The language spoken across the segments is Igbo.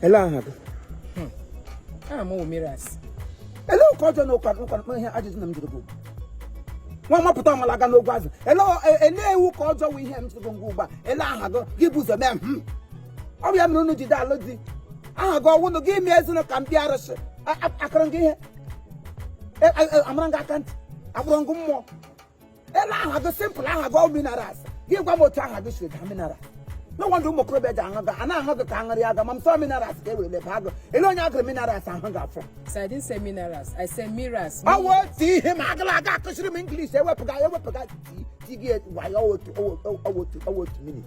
Ele aha gị? Aha m wụ Miras. Ele ụka ọjọọ na ụka ụka ihe ajụjụ na m jụrụ gị ugbu nwa mapụta ọmala aga n'ogwu azụ. Ele ele ewu ka ọjọọ wụ ihe m jụrụ gị ngwa ugbu a. Ele aha gị? Gị bụ ụzọ mee ọ bụ ya mere unu jide alụ di. Aha gị ọwụnụ gị mee ezinụ ka mkpi arụsị akụrụ gị ihe amara gị aka ntị akpụrụ ngụ mmụọ. Ele aha gị? Simple, aha gị ọ minerals. Gị gwa m otu aha gị siri daa minerals. No wonder ụmụ okorobịa ji aṅụ gị a na-aṅụ gị ka aṅụrị aga ma m sọ minerals ka e were leba gị. Ele onye agụrụ minerals ahụ gị afọ? So I didn't say minerals. I said mirrors. Ọ wụ otu ihe ma agala aga akụziri m English. Ewepụga ewepụga ti gị wayo otu otu otu meaning,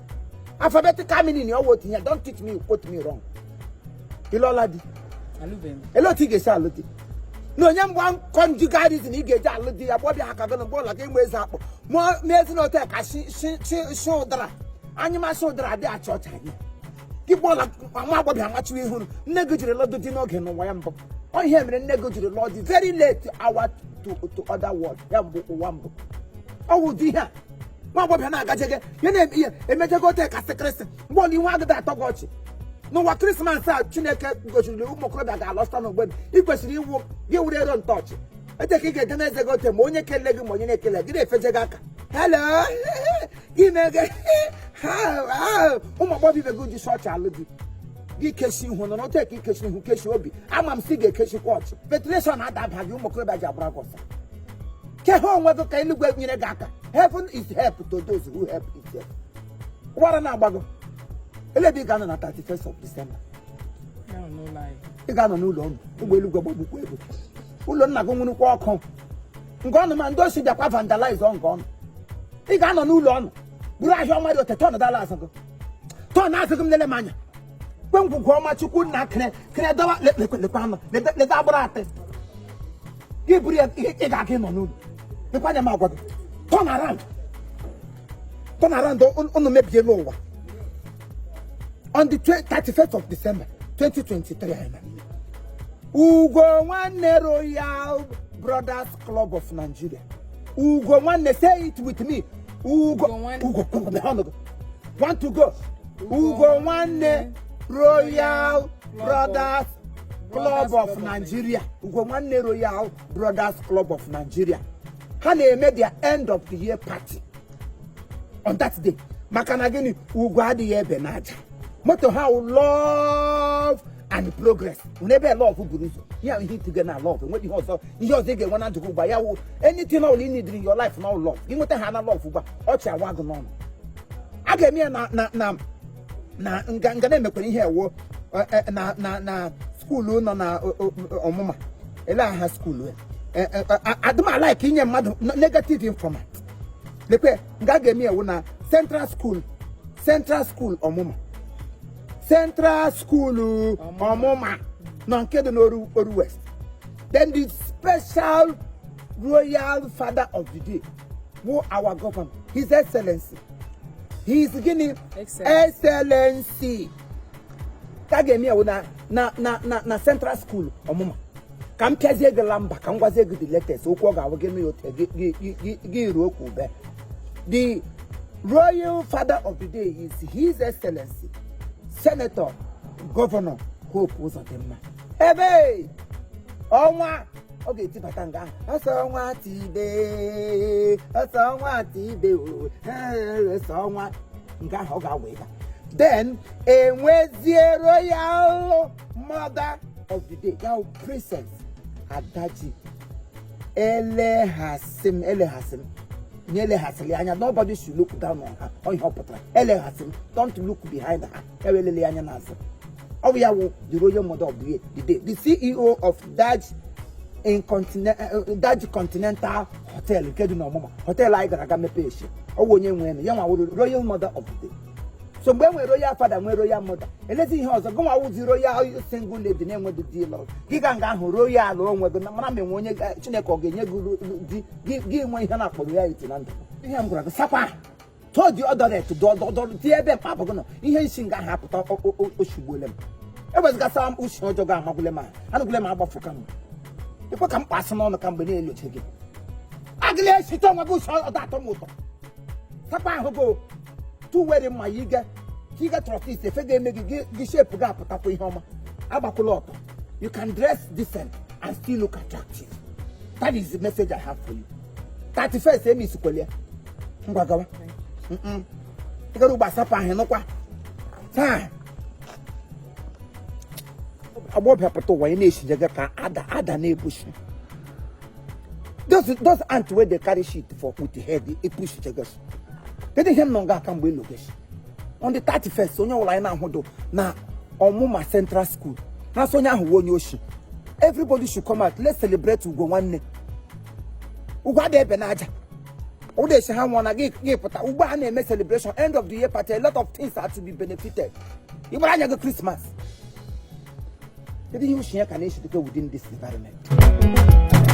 alphabetical meaning, ọwụ otu ihe. Don't teach me, quote me wrong. Ịlụọla di? Alụbeghị m. Ele otu ị ga-esi alụ di na onye mgba conjugal reason ị ga-eji alụ di ya gbọbịa ha ka gị na mgbe ụlọ gị nwe eze akpụ ma ezinụlọ ka shi shi shi shi ụdara anyị masị ụdara dị acha ọcha anyị gị gbọọla nwa agbọbịa amachiwa ihu. Nne gị jiri lọdụ di n'oge n'ụwa ya mbụ. Ọ ihe mere nne gị jiri lụọ di very late hour to other world ya mbụ, ụwa mbụ. Ọ wụ ụdị ihe a nwa agbọbịa na-agajege ya na-eme ihe emejego ote ka sịkịrịsị mgbe ọla ihu agịda atọ gị ọchị n'ụwa. Christmas a Chineke gosiri ụmụ okorobịa ga-alọsta n'ogbe ị kwesịrị iwu gị wuru ero ntọọchị ete ka ị ga-edeme eze gị ote ma onye kele gị ma onye na-ekele gị na-efeje gị aka hello gị mege ha. Ụmụ agbọghọ ibe gị ji chọọchị alụ di, gị keshi ihu nọ n'otu ka ikechi ihu keshi obi. Ama m si ga-ekechikwa ọchị ventilation adaba gị. Ụmụ okorobịa ji agbara gị ọsọ ke ha onwe gị ka eluigwe nyere gị aka. Heaven is help to those who help itself. Ụgbara na-agbago ele ebe ị ga-anọ na 31st of December? Anọ n'ụlọ anyị. Ị ga-anọ n'ụlọ ọnụ ụgbọ eluigwe gbagbukwa ego ụlọ nna gị nwụrụkwa ọkụ nke ọnụ ma ndị osi bịakwa vandalize ọ nke ọnụ. Ị ga-anọ n'ụlọ ọnụ bụrụ ahịa ọma dị ote tọn dala azụ gị tọn azụ gị m lele m anya kwe ngwugwu ọma Chukwu nna kere kere dọwa lekwe lekwe anụ leta leta agbụrụ atị gị buru ya. Ị ga-aga ịnọ n'ụlọ lekwe anya m agwa gị. Turn around, turn around. Unu mebiela ụwa. On the 31st of December 2023 anyị na Ugo Nwanne Royal Brothers Club of Nigeria. Ugo Nwanne, say it with me. Ugo Ugo Nwanne. Ugo Ugo mepee ọnụ gị. One to go. Ugo Nwanne Royal Brothers Club of Nigeria. Ugo Nwanne Royal Brothers Club of Nigeria ha na-eme their end of the year party on that day. Maka na gịnị? Ugwu adịghị ebe n'aja. Moto ha wụ love and progress. N'ebe love buru ụzọ ya ihe itige na love enweghị ihe ọzọ. Ihe ọzọ ị ga-enwe na ndụ gị ugbu a ya wụ anything all you need in your life na love. Gị nweta ha na love ugbu a, ọchị awa gị n'ọnụ. A ga-eme ya na nga nga na-emekwara ihe ewo na school nọ na ọmụma. Ele aha school ya? Adịm like inye mmadụ negative informant. Lekwe nga a ga-eme ewu na Central School, Central School Ọmụma, Central School Ọmụma nọ nke dị n'Oru Oru West. Then the special royal father of the day wụ our governor, His Excellency, his gịnị? Excellency. Excellency. Ka a ga-eme ewu na Central School Ọmụma. Ka m pịazie gị lamba, ka m gwazie gị the latest okwu ọ ga-awụ gị nụ ya otu gị ruo okwu ube. The royal father of the day is His Excellency Senator Governor Hope Uzodimma. Ebe ọnwa ọ ga-etibata nga ahụ ọsọ ọnwa tibe ọsọ ọnwa tibe o ọsọ ọnwa nga ahụ ọ ga-awa ịga. Then enwezie royal mother of the day ya wụ Princess Adaji Elehasim. Elehasim nye eleghasịrị anya. Nobody should look down on her. Ọ ihe ọ pụtara eleghasị m, don't look behind her. Ya wee elele anya n'azụ. Ọ bụ ya wụ the royal mother of the year, the day, the CEO of Daj Daj Continental Hotel nke dị n'Ọmụma, hotel anyị gara aga mepe echi. Ọ bụ onye nwe ya nwa wụrụ royal mother of the day. So mgbe e nwere royal father, nwee royal mother, elezi ihe ọzọ gị nwa wụzi royal single lady na-enweghị di lọ gị ga nga ahụ royal onwe gị na mara ma enwe onye Chineke ọ ga-enye gị di gị gị nwee ihe na-akpọ reality na ndụ. Ihe m gwara gị, sakwa tụọ dị ọdọret dọdọdọ tie ebe mkpapụ gị nọ. Ihe nsi nga ahụ apụta oshigbuole m ewezụgasara m ushi ọjọọ gị amagwule m ahụ anụgwule m agbafu ka m ekwe ka m kpasị n'ọnụ ka mgbe na-eloche gị agịla esite onwe gị ushi ọdọ atọ m ụtọ. Sakwa ahụ gị tụwere mma ya ige Tiga trustees efe ga-eme gị gị shape gị apụtakwa ihe ọma. Agbakwụla ọtọ. You can dress decent and still look attractive. That is the message I have for you. 31st emi isikwele ya. Ngwa gawa. Ịgara ugbo asapụ ahụ nụkwa. Taa. Agbọbịa pụta ụwa ya na-eshijega ka ada ada na-ebushi. Those ant wey dey carry shit for with head e push jeges. Kedu ihe m nọ nga aka mgbe elogeshi? On the 31st, onye ọbụla anyị na-ahụdo na Ọmụma Central School na-asị onye ahụ wụ onye oshi. Everybody should come out. Let's celebrate Ugo nwanne. Ugo ada ebe n'aja. Ụda esi ha nwụọ na gị pụta ugbu a na-eme celebration, end of the year party. A lot of things are to be benefited. Ịgbara anya gị Christmas. Kedu ihe ushi ya ka na-eshiteke within this environment?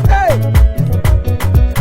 Hey!